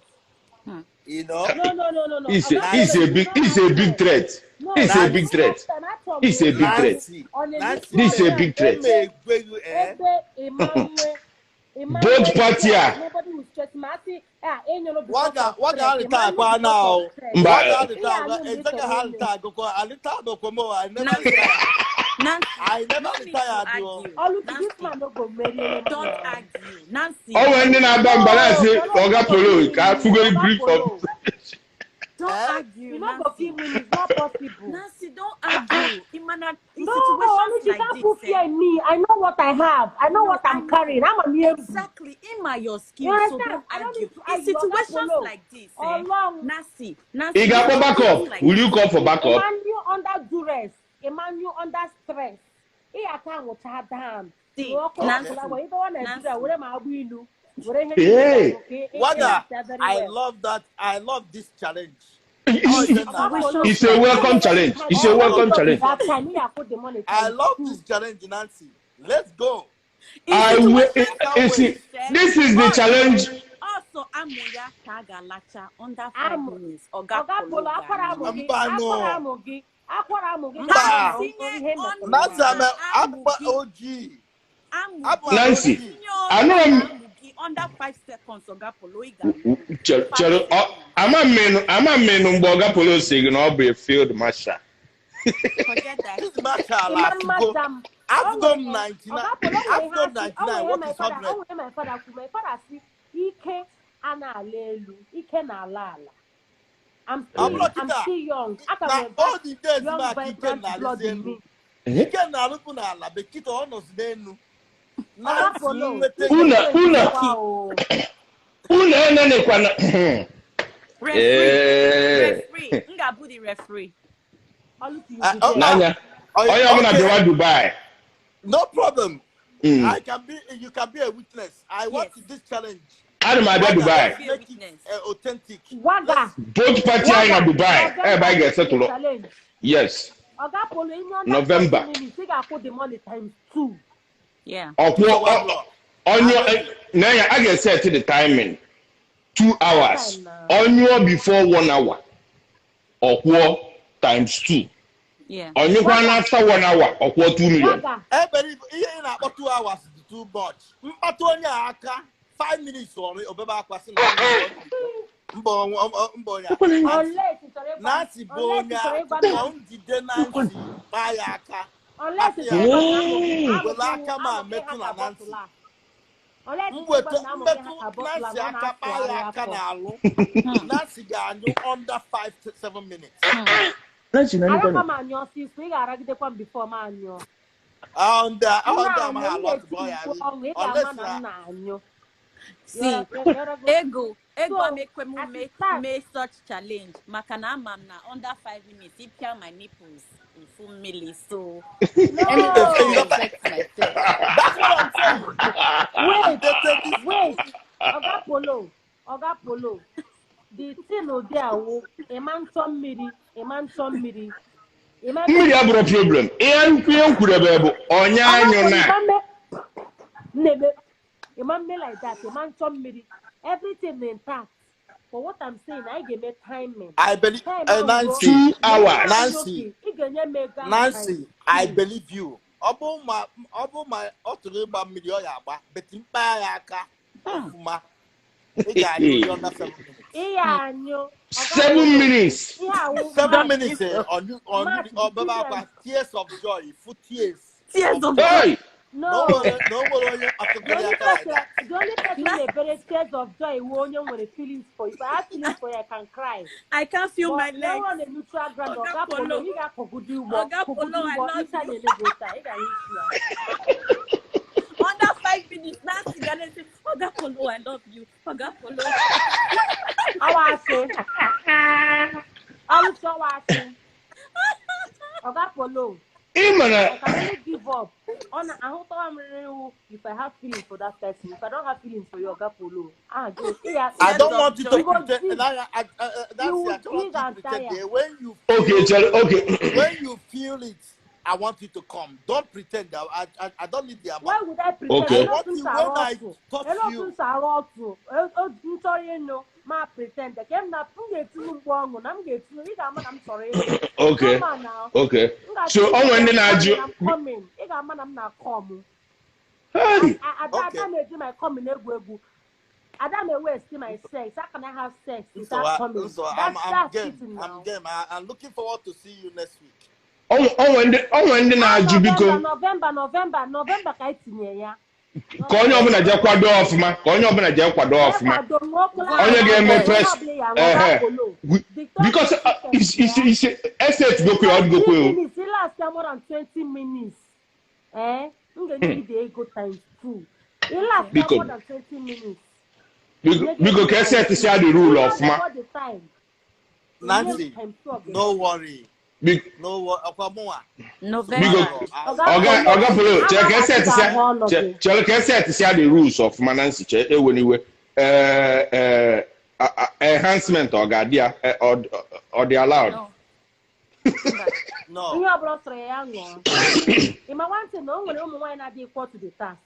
You know? No, no, no, no, no. It's Oga a it's Polo, a big you it's know a big threat. No, It's a big last threat. time achọrọ m It's a big threat. Nancy, on a Nancy, This is a big threat. eme egweghu eh. Ebe ịma nwe Both party stress, a. nobody will stress ma asị ah enyere because Waga of waga stress. alita Ịma akwa nwe na because o. of stress. Mba. Waga alita Ihe akwa. anụ mgbe ị Ezeka chọrọ ha ime. alita akụkọ. Alita abekwa mo. I never Nancy, retire. Nancy, I never no need to retire though. argue. Oluchi, this Nancy, man no go marry any don't man. argue. Nancy, O nwere ndị na-agba mba na-asị No, Oga Polo ka afụgori Oga brief Polo, of don't Eh? argue, you no go Nancy. fit win, it's not possible. Nancy, don't argue. Imana, in No, situations Oluchi, you like can't this, put eh? fear in me. I know what I have. I know No, what I I'm know. carrying. I'm a new. Exactly. Ima your You skills, so understand? don't I don't argue. need to In argue. Oga situations Polo, like this, eh? Ọlọ́run, Nancy, Nancy, Ị in ga-akpọ situations backup? like Will you this, call for backup? Emmanuel under duress, Emmanuel under stress. Ị aka anwụcha down. see, Ọkụ Okay. Nancy, ọkụla wee ịbawa Nigeria Nancy, were ma agbụ ilu were ihe niile Hey. ahụ ka ị Waga, relax very I well. love that. I love this challenge. Oh, It's, it's Oga na Polo, situations it's a like welcome this, challenge. It's a Oga welcome Polo be challenge. that time, ị ga-akwụ the money I times love two. this challenge, Nancy. Let's go. in I will. situations I can't like You see, wait. this, eh? this is the Also, challenge. also amụ ya ka a ga-alacha under 5 Amụ minutes. Oga Oga Polo Polo, akwara ga-anyụ. amụ gị, Mba akwara no. amụ gị, akwara amụ gị ka Mba. ama Tinye ihe ọnụ metụrụ Nancy, na. I'm na a amụ Abba gị, OG. amụ Abba gị. Nancy, OG. Tinye ọnụ anụrụ na m amụ gị under 5 seconds. Oga Polo, ị ga-anyụ. chere 5 chere seconds. ama mmenụ mgbe Oga Polo si gị na ọ bụ a field marshal. Forget that. This marshal Ịma Afugo. mmaja m. O Afugo nwere 99. Oga Polo, o nwere ihe Afugo asị, o 99. nwere ihe What my is father, o 100? nwere ihe my father kwu. My father sị, ike a na-ala elu, ike na-ala ala. I'm I'm still, not I'm kita. still young. Aka Na nwere all that the days young back, Ike vibrant na blood in elu. me. Ike na-arụpụ n'ala, bekita ọ nọzi n'elu. Oga Nancy Polo, nweta ike gị. Una una ekwa o. una enenekwana. Referee, Ee. referee. M ga-abụ the referee. Oluchi, you Ah, be oh, there. ah, N'anya, oh, onye ọbụla okay, bịawa Dubai. no problem. I can be, you can be a witness. I want Yes. this challenge. Ana m abịa Waga, Dubai. let's Be a make it witness. authentic. Waga, Let's Both party anyị na Waga, Dubai. Ebe November anyị is the ga-esetụlụ. challenge. Yes. Oga Polo, in under 30 November. minutes, ị ga-akwụ the money times two. Yeah. Ọkwụ so one law. onye I'm ready. na ya a ga-eset the timing 2 That hours. time na. Onyụọ before 1 hour. Ọkwụọ times 2. Yeah. Onyụkwa Waga, na after 1 hour ọkwụọ 2 million. Waga, Ebere ihe ị na-akpọ 2 hours is too much. Mkpatụ onye a aka 5 minutes ọrụ obebe akwa sị na mba mba onye a. Nancy unless ị chọrọ ịgwa m, Nancy bụ unless onye ị chọrọ a ịgwa m ka na m jide Nancy kpaa ya aka. unless Asị ị ya chọrọ ịgwa m na amụ gị Hey. amụ were gị aka m a amụ gị metụ ha na ka Nancy. bọtụlụ a. Unless M ị chọrọ ịgwa weta m na amụ gị ha mmetụ ka bọtụlụ a Nancy na ọ aka kpaa na-asụgharị ya aka afọ. n'alụ. Nancy ga-anyụ under 5 to 7 minutes. Nancy na Arakwa m anyụ ọsịsọ, ị ga-aragidekwa m before m anyụọ. Ndị M ndị na-anyụ, amaghị m alụ na-eti ọtụtụ ọya mkpu ọṅụ, ị ga-ama unless na na m na-anyụ. See, Yọrọgo. ego, ego So, amekwe m as make it stands, make such challenge. Maka na ama m na under 5 minutes, ịpịa my nipples mfu mmiri. So anything no. I respect myself. That's what I'm saying. Wait, They say this wait. Oga Polo, Oga Polo, the thing ụdị awụ, ịma nchọ mmiri, ịma nchọ mmiri, ịma Mmiri abụrụ problem. Ihe ihe m kwurebe bụ onye Oga anyụ Polo, na. ịma mme, nnebe, ịma mme like that, ịma nchọ mmiri, everything intact. But what I'm saying, anyị ga-eme timing. I believe Time ahụ ruo, Nancy, 2 na ị hours. na-anyụ Nancy, oke, ị ga-enye m ego ahụ times Nancy, I two. believe you. Ọ bụ ma ọ tụrụ ịgba mmiri ọ ya agba, beti mkpa ya aka ọfụma. Ị ga-anyụ under 7 minutes. Ị ga-anyụ. 7 minutes. 7 minutes on baba tears of joy, full tears. Tears of joy. No. No. The only person that better tears of joy who feelings for you. If I have feelings for you, I can cry. I can't feel my legs. On a neutral ground. Oga Polo, I love you. Under 5 minutes, Nancy gonna say, Oga Polo, I love you. Oga Polo. Oga Polo. I can only give up. On if I have feelings for that person. If I don't have feelings for you, Oga Polo. I don't want you to pretend. I don't want you to pretend. When you feel, when you feel it, I want you to come. Don't pretend. I don't need the amount. Why would I pretend? Okay. I want you when I touch you. Okay. Okay. So when the coming. Hey. I don't waste my sex. How can I have sex without coming? So I'm game. I'm game. I'm looking forward to see you next week. November ka itinye ya. Ka onye ọbụla jee kwado ọfụma, ka onye ọbụla jee kwado ọfụma. Onye ga-eme press because it's estate gokwe ọ gokwe o. Minutes, it last more than 20 minutes. Eh? M ga-enye gị ego times 2. It last more than 20 minutes. Biko ka estate si the rule ọfụma. Nancy, no worry. No, November. Oga Polo, check set the rules of Nancy. Anyway, enhancement or guardia or they allowed. No. You have brought triangle. In my one thing, no one will equal to the task.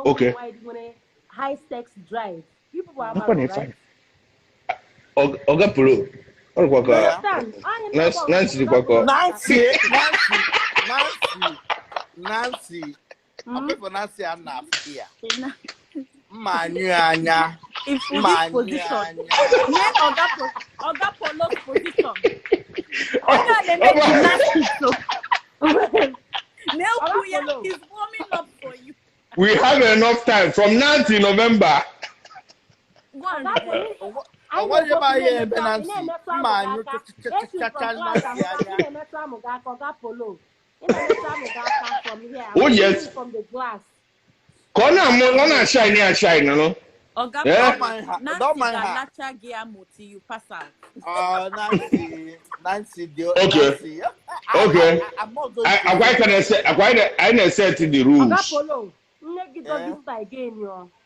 Okay. High sex drive. People are right. Oga Polo. Nancy. Nancy. I'm for Nancy and here. Manu If this position. Oga Polo's position. Oga is warming up for you. We have enough time from now till November. What about you, Nancy? Oh yes. From the glass. Corner, shine, shine, no. Don't mind her. You pass out. Nancy, okay. Okay. I'm not going. I set the rules.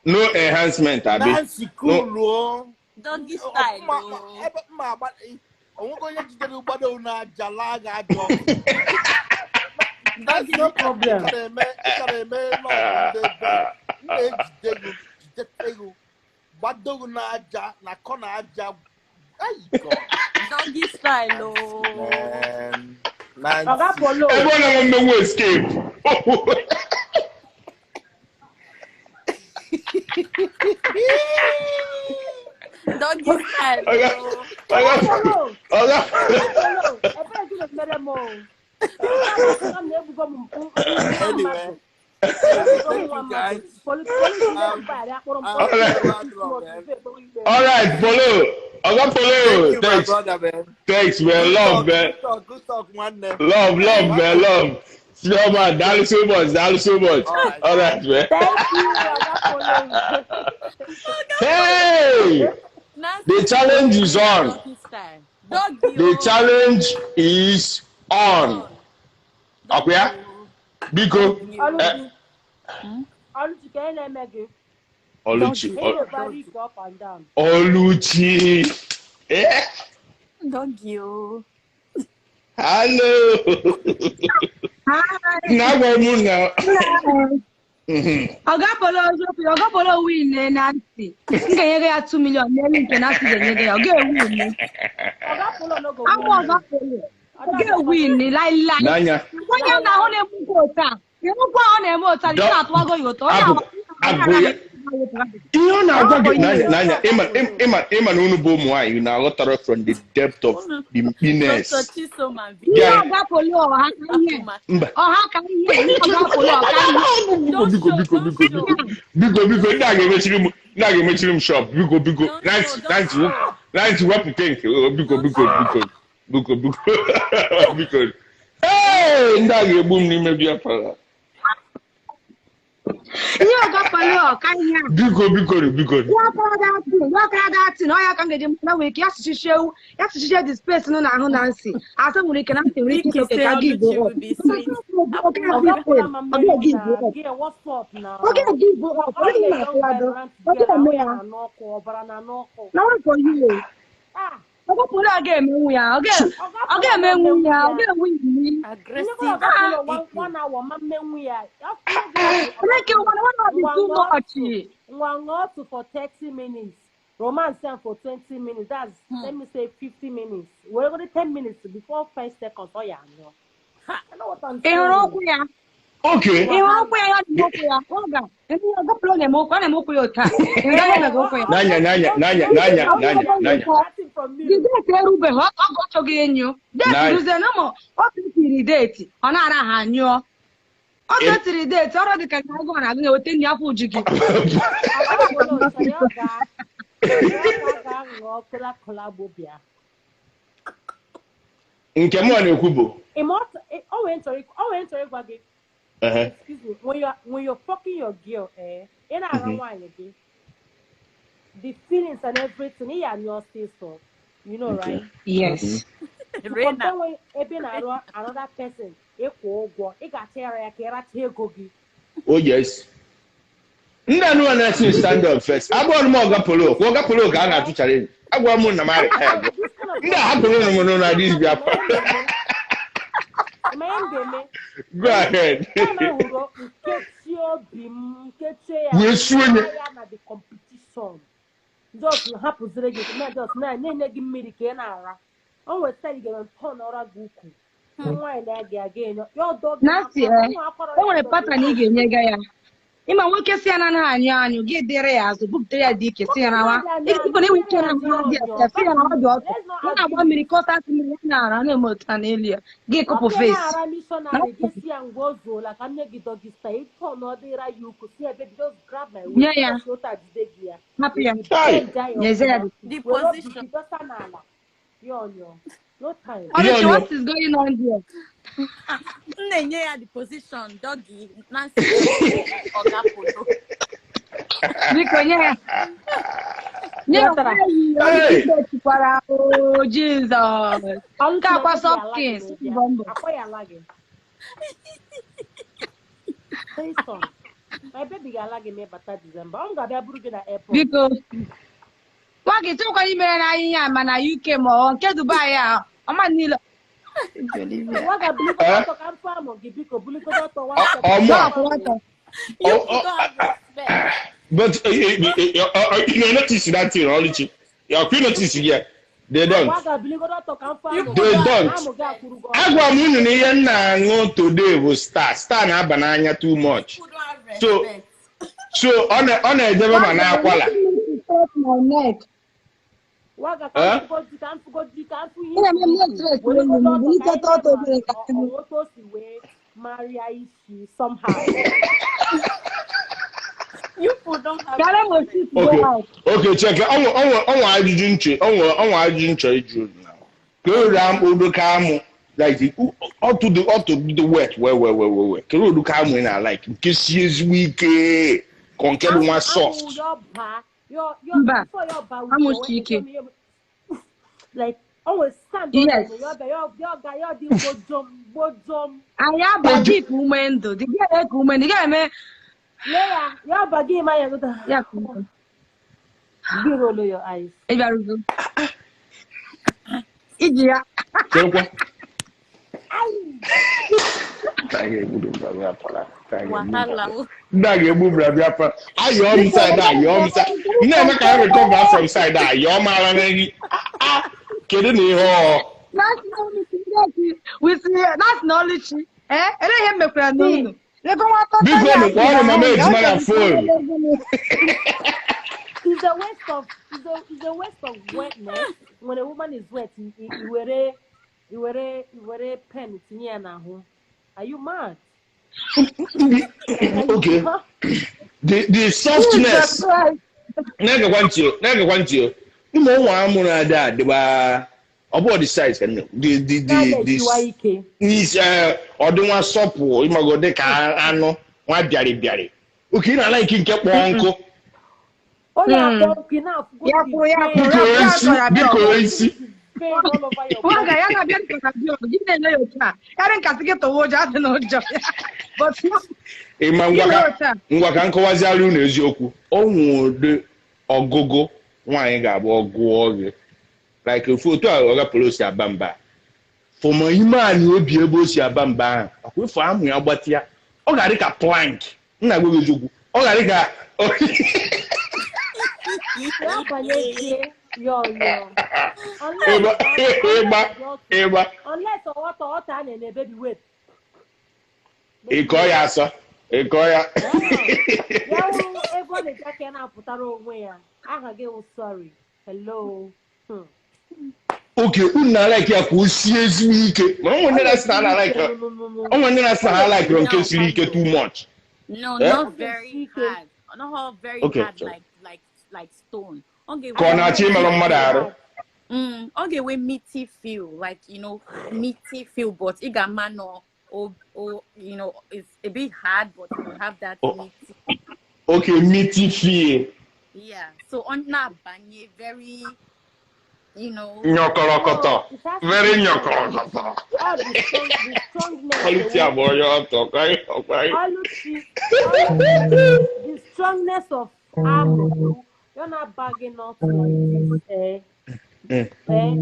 No enhancement, Abi. Nancy, cool. Doggy style. That's no problem. Doggy style. Everyone will escape. Doggy style. Anyway, thank you guys. All right, Polo. Oga Polo. Thanks. My brother, man. Thanks, man. Love, man. Good talk, man. Love, man. Love. Smell, man. Dalo so much. Dalo so much. All right, man. Thank you, Oga Polo. Hey! The challenge is on. The challenge is on. Okay? Biko. Oluchi. Oluchi. Eh? Doggy. Hello. Hi. Now we're now. Oga Polo, Oga Polo win Nancy. M ga-enye ya 2 million n'elu nke Nancy ga-enye ya. Ọ ga-ewin. Oga Polo no go. Oga Polo. Ọ ga-ewin lailai. N'anya. Onye m na-ahụ na-egbu otu a. Ịhụkwa ọ na-eme otu a, na-atụwago ya ụtọ. Ihe ọ na-agwa gị n'anya ịma na unu bụ ụmụ nwaanyị na-aghọtara from the depth of the mkpines. Ihe Oga Polo ọha ka ihe. Ọha ka ihe. Ihe Oga Polo ọha ka ihe. Biko biko biko biko biko ndị a ga-emechiri m ndị a ga-emechiri m shop biko biko nancy wepụta nke biko biko biko biko biko biko ee ndị a ga-egbu m n'ime bịa para. Ihe Oga Polo ọka ihe a. Biko biko biko. Ya ọkara datị na ọya ka m ga-eji mara nwere ike ya sụchichie the space nọ n'ahụ Nancy. Asị nwere ike Nancy nwere ike oke ka gị go up. Oge gị go up. Oge na-atụwadụ. Oge eme ya. Na one for you. Oga Polo ọ ga-emenwu ya. Ọ ga-emenwu ya. Ọ ga-enwe iwu. Aggressive. 1 hour ma mmenwu ya. Like 1 hour is too much. 1 hour for 30 minutes. Romance for 20 minutes. That's let me say 50 minutes. We're going to 10 minutes before 5 seconds. Oh yeah, no. I know what I'm saying. Ya. Okay. Ya oga. Oga Polo na-eme okwu, ọ na-eme okwu ya otu a. N'anya n'anya n'anya n'anya n'anya n'anya. The date erubeghị, ọ ga-achọghị enyo. Date ruzie na ụmụ ọ tiri date, ọ na-ara ha anyụọ. Ọ tiri date, ọrụ dị ka nke agụụ na-agụ na-eweta nri afọ uju gị. Nke mụ na-ekwu bụ. O nwere ịgwa gị. Excuse me, when you're fucking your girl, in a the feelings and everything, you are so, you know, okay. Right? Yes. Compare when another person, oh yes. Ndị no one stand up first. I want more Oga Polo. Oga Polo ka a na-atụ challenge. Agwa m na mari. Ndị hapụrụ m na this bịa. Go ahead. We swing the competition. Just hapụzire gị na just na na-enye gị mmiri ka ị na-ara. O nweta gị ga-ntọ n'ọra gị ukwu. Nwaanyị na-aga aga enyo. Nancy, o nwere pattern ị ga-enye ga ya. Ịma nwoke si ya na anaghị anyụ anyụ gị dịrị ya azụ bupụta ya dị ike si ya nawa. Ịkụ na enwe ike na dị ya si ya nawa dị ọtọ. Ọ na-agba mmiri kọta mmiri ya na-ara na-eme otu a n'elu ya. Gị kụpụ face. Na-ara missionary gị si ya ngwa o zuola ka nne gị dọgista ịtọ na ọ dịra ya ukwu si ya baby just grab my waist. Nye ya. Hapụ ya. Nyezie ya. The position. Dosa n'ala. Ya ọnyọ. No time. Oluchi, what is going on there? Nne ya the position, doggy, Nancy, Oga Polo. Biko nye ya. Nye ya. Oh, Jesus. Nke akwa soft kiss. Akwa ya ala gị. My baby ga-ala gị ma ịbata December. Ọ ga-abịa buru gị na airport. Biko. Nwa gị tụkwa imere na ahịhịa ma na UK ma ọ nke Dubai a. Ọma niile. But you notice that thing, Oluchi. You notice here. They don't. They don't. Agwa m unu na ihe m na-aṅụ today bụ star. Star na-aba n'anya too much. So ọ na-edebe ma n'akwala. Okay, check. Ọnwa ajụjụ nche, ọnwa ajụjụ nche ịjụ na. Ka o raa mkpụrụ ka amụ, like ọtụ dị wet well well well well. Ka o ka amụ na like nke sie ezigbo ike, ka nke bụ nwa soft. Mba, amụchi ike. Like always stand. Yes. Anyị abaghị ka ume ndụ, dị gị ka ume ndụ, ị ga-eme. Ya abaghị ma ya gụta. Ya ka ume. Gị roll your eyes. Ị bịara uzo. Iji ya. Cherekwa. Ndị a ga-egbu brabịa pa. Ayọọ m side ayọọ m side. Nne Emeka recover from side ayọọ m ara n'enyi. Kedu na ihe ọ? That's na Oluchi. Eh? Ele ihe mekwara n'unu. Lekwa nwa tọtọ Biko ya nụ asị kpọọnụ na mama ahụ ya, ọ ejima na chọrọ phone. itinye gịnị? It's a waste of it's a waste of wetness. When a woman is wet, i were pen tinye ya n'ahụ. Are you mad? Like, are you Okay. huh? The Jesus softness. Christ. Na-egekwa ntị o, na-egekwa ntị o. Ụmụ nwa amụrụ ada adịba ọ bụ the size ka nne the the Na-ada the the esiwa ike. n'isi ọdịnwa sọpụ ịmago dị ka anụ nwa bịarị bịarị. Oke ị na-ala ike nke kpọọ nkụ. Onye akpọ Mm. nkụ ị na-afụgo Ya the kwụrụ ya vein. kwụrụ Biko ya kwụrụ ya esi, chọrọ abịa biko ọgụ. esi. The vein all over your Nwa ga body. ya na-abịa nke na-abịa ọgụ gị na-ele ya otu a karị nkasị gị tọwa ụjọ adị na ụjọ but Ịma gị ngwa lee ka otu a ngwa ka nkọwaziara unu eziokwu. O nwere ụdị ọgụgụ nwaanyị ga-abụ ọgụọ gị. Like ofu otu a ọ gapụrụ o si aba mba. Fọma ime anyị obi ebe o si aba mba ahụ akwa efu amụ ya gbatịa ọ ga-adị ka plank nna gwa gị eziokwu ọ ga-adị ka Ya banyezie yọ yọ. ịgba Unless ịgba unless the ọtụ ịgba unless ọtọ ọtọ a na-ene baby wait. Baby ịkọ wait. ya asọ ịkọ ya Ah, ya wụrụ ebe ọ na-eji aka ya na-apụtara onwe ya aha gị wụ sorry hello. Hmm. Oke unu na-alaiki ya ka o sie ezigbo ike ma ọ nwere Ọ ndị na-asị na ha na-esiri na-alaiki ike nụnụnụnụ. ọ nwere ndị na-asị na Ọ ha na-esiri laikiri nke No, siri ike too much. No, Eh? not ọ ga-esi very ike. hard. Not all very Okay, hard sorry. like stone. Okay, Ka ọ wait. na-achọ imerụ mmadụ arụ Hard. Okay, we meaty feel like meaty feel, but igama no or it's a bit hard, but you have that meaty. Okay, meaty feel. Yeah. So on na banye very, Nyọkọrọkọtọ. No, it has to Very be strong. nyọkọrọkọtọ. All the strong the strongness Ọlụchi ewu abụ onye ọtọ ọkwa Oluchi Oluchi the strongness of amụ you're not bagging out like this eh eh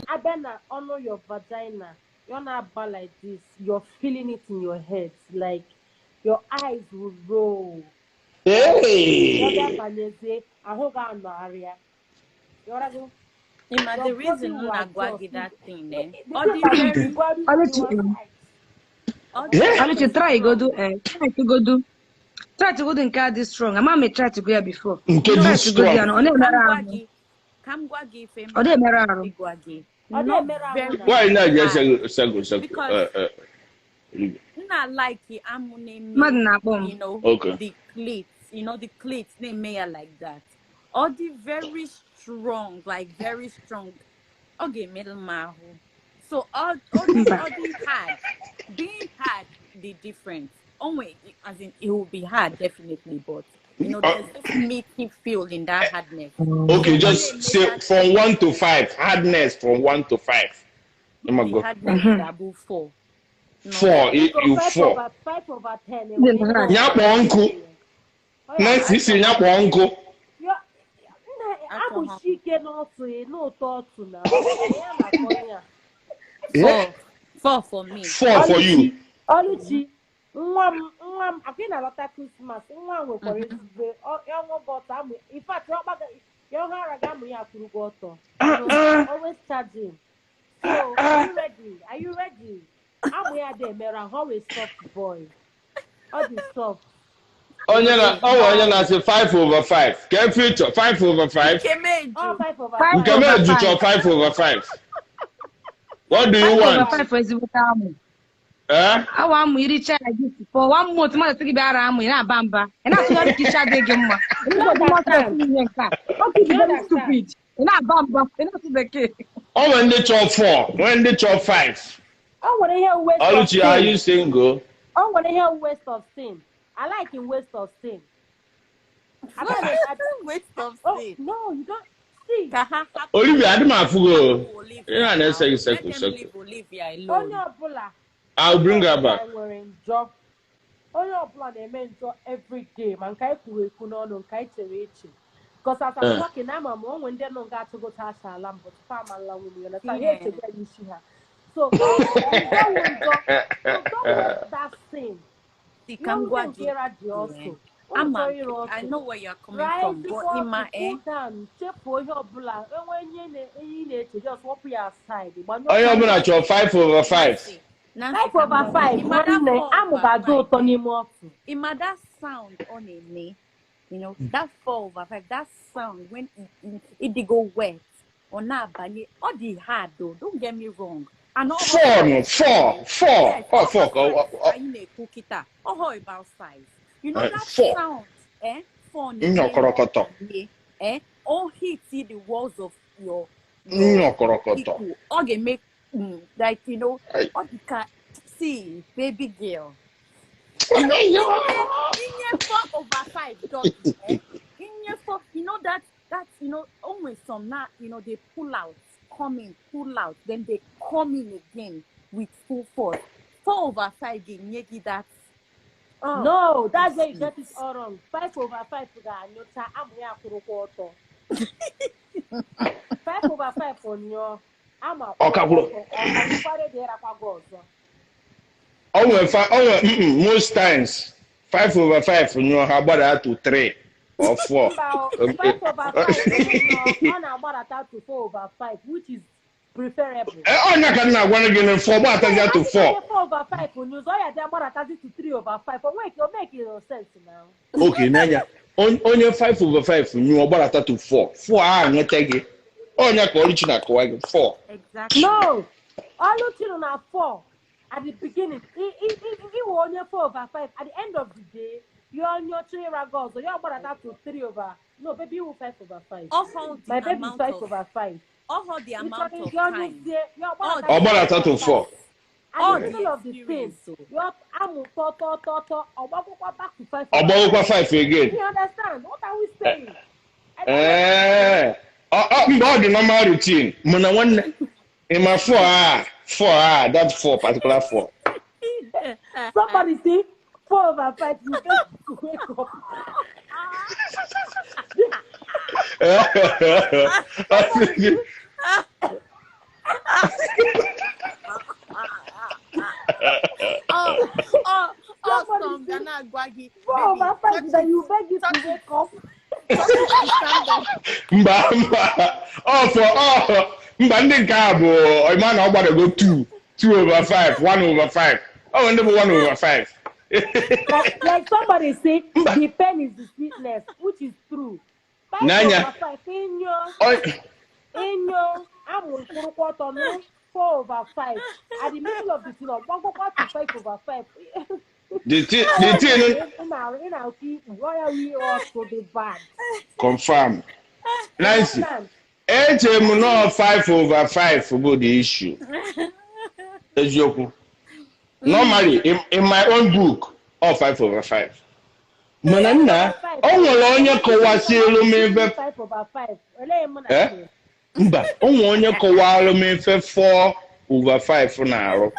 abịa na ọnụ your vagina you're not ba like this, you're feeling it in your head like your eyes will roll. Ya bịa Hey! banyezie ahụ ga-anọgharịa. Yọrago Ima your the body reason will una adjust. gwagi that thing eh. The All thing the that very igwaru Oluchi your eyes. all the Eh? Oluchi very try godu strong. eh try to godu try to godu nke a dị strong ama m try to go ya before Nke dị try to godu strong. ya na ọ na-emere ahụ Kamgwagi, kamgwagi ọ fema na-emere arụ igwagi. Ọ Not na-emere ahụ very na Nwaanyị na-eji hard esego sego sego. because nna like amụ na-eme mmadụ na-akpọ m Okay. the clit, the clit na-eme ya like that. All the very strong, like very strong. Ọ ga-emerụ m ahụ. So all the mba all the hard, being hard, the difference. Only as in it will be hard definitely, but there's this meaty feel in that hardness. Okay, So ọ just na-eme say that from 1 to 5. Hardness from 1 to 5. the Ịmago. hardness Mhm. ga-abụ 4. No, 4, Biko you 5 4. over 5 over 10 dị enwere na ihe hard Ya ọbụla kpọọ nkụ. ọ ya Nancy 5 si ya over kpọọ 10 nkụ. Yo, nna achọghọ amụchi ike n'ọtụ n'ụtọ ọtụ na ya na-akọ ya. Eh? 4. 4 for me. 4 for Oluchi you. Oluchi nwa m akwa ị na-alọta Krismas nwa m nwekwara ezigbo ọṅụ gị ọtọ amụ in fact ọ gbaga ya ọhụ ara ga-amụ ya kwuru gị ọtọ. Ah ah Always charging. So are you ready? Are you ready? Amụ ya dị emere ahụ always soft boy. Ọ dị soft. Onye na ọ bụ onye na-asị 5 over 5. Ke future 5 over 5. Nke m All eju. 5 over 5 Nke 5. m over eju 5 chọọ 5 over 5. What do you 5 over want? 5 ezigbote amụ Eh? awa amụ iricha ya gị for one month mmadụ sị gị bịa ara amụ ị na-aba mba ị na-atụgharị ka isi adịghị gị mma ị You na-atụ mmadụ understand? esi ihe nke a ọ ka You very understand? stupid ị na-aba mba ị na-asụ bekee Ọ nwere ndị chọọ 4, nwee ndị chọọ 5. O nwere ihe waste of Oluchi, are sin. you single? O nwere ihe waste of sin. I like in waste of sin. I don't Waste of oh sin. no, you don't see. Ka ha hapụ Olivia, adị m afụgo. hapụ Ị Olivia na now. na-ese gị Let sekụ them sekụ. leave Olivia Onye alone. ọbụla I'll onye bring her ọbụla back. nwere njọ. Onye ọbụla na-eme njọ every day ma nke anyị kwuru ekwu n'ọnụ nke anyị chere eche. Because as I'm Eh. talking, ama m onwe ndị nọ nga atụgota asa ala mbụ tupu amala nwunye ya na ha Yeah. echegbu ya n'isi ha. So njọ wụ njọ. So don't waste that sin. See, Ihe ọbụla nke Kamgwagi, ịra dị yeah. ọsọ. Unu Ama, chọrọ ịra I ọsọ. know where you're coming Raa from, ezigbo but ọtụ, Ima, eh? cool down, chefuo ihe ọbụla enwe ihe ị na-eche just wọpụ ya aside gbanyụọ Onye ọbụla camera chọọ 5 over 5. Nancy, Nancy 5 ka m over gwa gị, 5 ịma that nwanne 4 amụ over ga-adị 5 ụtọ eh? n'ime ọtụ. Ịma that sound ọ na-eme, that 4 over 5, that sound when it dey go wet, ọ na-abanye, ọ dị hard though, don't get me wrong. And ọ Four no, four, four, Yes, oh, ọ four, size oh, anyị na-ekwu kịta, ọ about size. You know that four. sound, eh? 4 na-eme Nyọkọrọkọtọ. na-abanye, eh? Ọ hit the walls of your Nyọkọrọkọtọ. people. Ọ ga-eme like Ai. ọ dị ka, see, baby girl. Inye 4 over 5 doggy, eh? Inye 4, that always some now, they pull out, come in, pull out, then they come in again with full force. 4 over 5 ga-enye gị that. Oh, No, that's where you sweet. get it all wrong. 5 over 5 ga-anyụcha amụ ya kwụrụkwa ọtọ. 5 over 5 nyụọ amụ Ọ ka akwụrụkwa kwụrụ. ọtọ, ọ ka dịkwara dị ịrakwa gị ọzọ. O nwere most times 5 over 5 nyụọ ha gbada to 3 or 4. Mba o, 5 over 5 nyụọ ọ na-agbarata to 4 over 5, which is preferable. Ọnya ka m na-agwa gị na 4 gbatazi to 4. 4 over 5 nyụọ ọ ya dị agbaratazi to 3 over 5. O make o make no sense now. Okay, n'anya onye 5 over 5 nyụọ gbadata to 4. 4 a nweta gị. Ọnya ka Oluchi na-akọwa gị 4. Exactly. No, Oluchi nọ na 4 at the beginning. Iwe onye 4 over 5 at the end of the day, ya nyocha ịra gị ọzọ, ya gbadata to 3 over. No, baby, iwu 5 over 5. All the My baby is amount 5 of over 5. all the Ị amount chọrọ of ya time. nyụzie, ya All gbadata Ọ to gbadata 4 to over 4. 5. At All the the middle of the thing, experience. So. ya amụ tọ tọ tọ tọ, ọ gbagokwa back to 5 Ọ over gbagokwa 5. 5 again. You understand? What are we saying? I don't Ee, mgbe ọ dị normal routine, mụ na nwanne ị ma 4 a 4 a that 4 particular 4. Somebody say 4 over 5, you just wake up. Somebody say Oh, oh, Somebody some say Ghana gwagi, 4 baby, over 5 touch that it, you beg it to touch it, wake up. touch it to stand up. Mba mba ọ fọ ọ mba ndị nke a bụ ịma na ọ gbadago 2 2 over 5 1 over 5. Ọ bụ ndị bụ 1 over 5. Like somebody say, Mba the pain is the sweetness, which is true. 5 n'anya over 5, inyo, amụ kwụrụkwa ọtọ nụ 4 over 5. At the middle of the thing, ọ gbagokwa to 5 over 5. The thing the thing Ị na-akụ ikpu, ọ ya wụ ihe ọtụ dị bad. Confirm. You Nancy, understand? eche m nọọ 5 over 5 bụ the issue. Eziokwu. Normally, in my own book, all 5 over 5. Mana 5 nna, over 5, o nwere onye onye kọwasịrị m ebe 5 over 5. Olee mụ na eh? gị? Mba, o nwere onye kọwara m efe 4 over 5 na-arụ.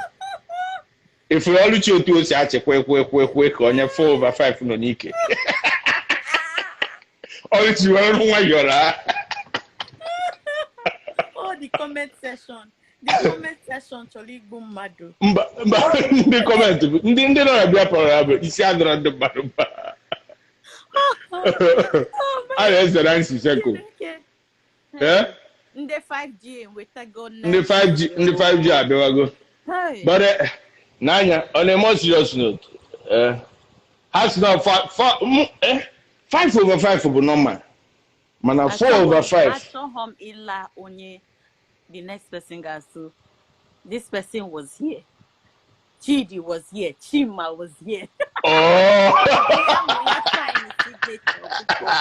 Ifuru Oluchi otu o si achịkwa ekwe ekwe ekwe ka onye 4 over 5 nọ n'ike. Oluchi were nwayọọ raa. Oh, the comment section. The comment section chọrọ igbu mmadụ. Mba mba ndị kọmentị bụ ndị ndị nọ na bịa pọrọ ya bụ isi adọrọ ndị mmadụ mba. Oh A my na-eze Nancy Seko. Chineke. Eh? Ndị 5G enwetago Ndị 5G ndị 5G abịawago. Hey. But n'anya, on a more serious note, ha si na 5 over 5 bụ normal. Mana 4 over 5 Achọghọ m ịla onye the next person ga-asụ. This person was here. Chidi was here. Chima was here. Oh. Ya sign signature before.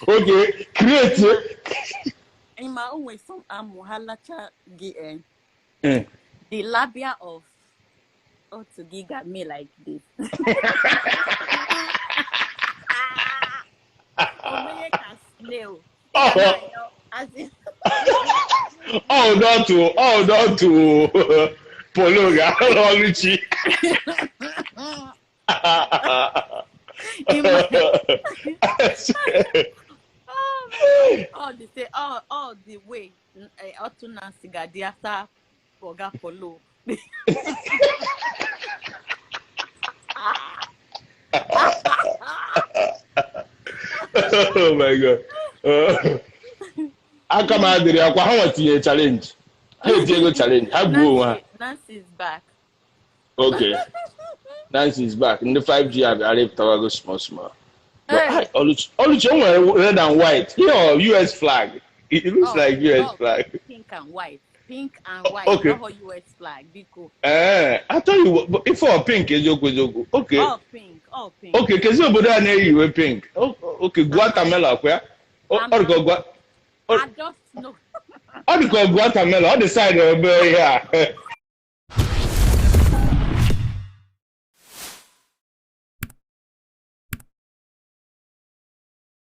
Okay, create. Ịma o nwere some amụ ha lacha gị eh. Eh. The labia of otu gị got me like this. Omenye ka snail. Oh. As in, Oh, not to, oh, not to Polo ga Oluchi. all the say all the way otu Nancy ga-adị after Oga Polo. Oh my God. Aka m adịrị akwa ha nwa tinye challenge. Ha etinyego challenge, ha gbuo onwe ha. Nancy is back. Okay, Nancy is back. Ndị 5G abịara ịpụtawago small small. But Hey. hi, Oluchi, Oluchi, o nwere red and white. Ihe ọ US flag. It looks Oh, like US oh, flag. Pink and white. Pink and white. Okay. Not US flag. Biko. Eh, I thought you but ife ọ pink eziokwu eziokwu. Okay. All pink. All pink. Okay, kezi obodo a na-eyi uwe pink. Okay, Guatemala kwa ya. Ọ dịka I just know. ọ dịka Guatemala, ọ dị side ebe ihe a.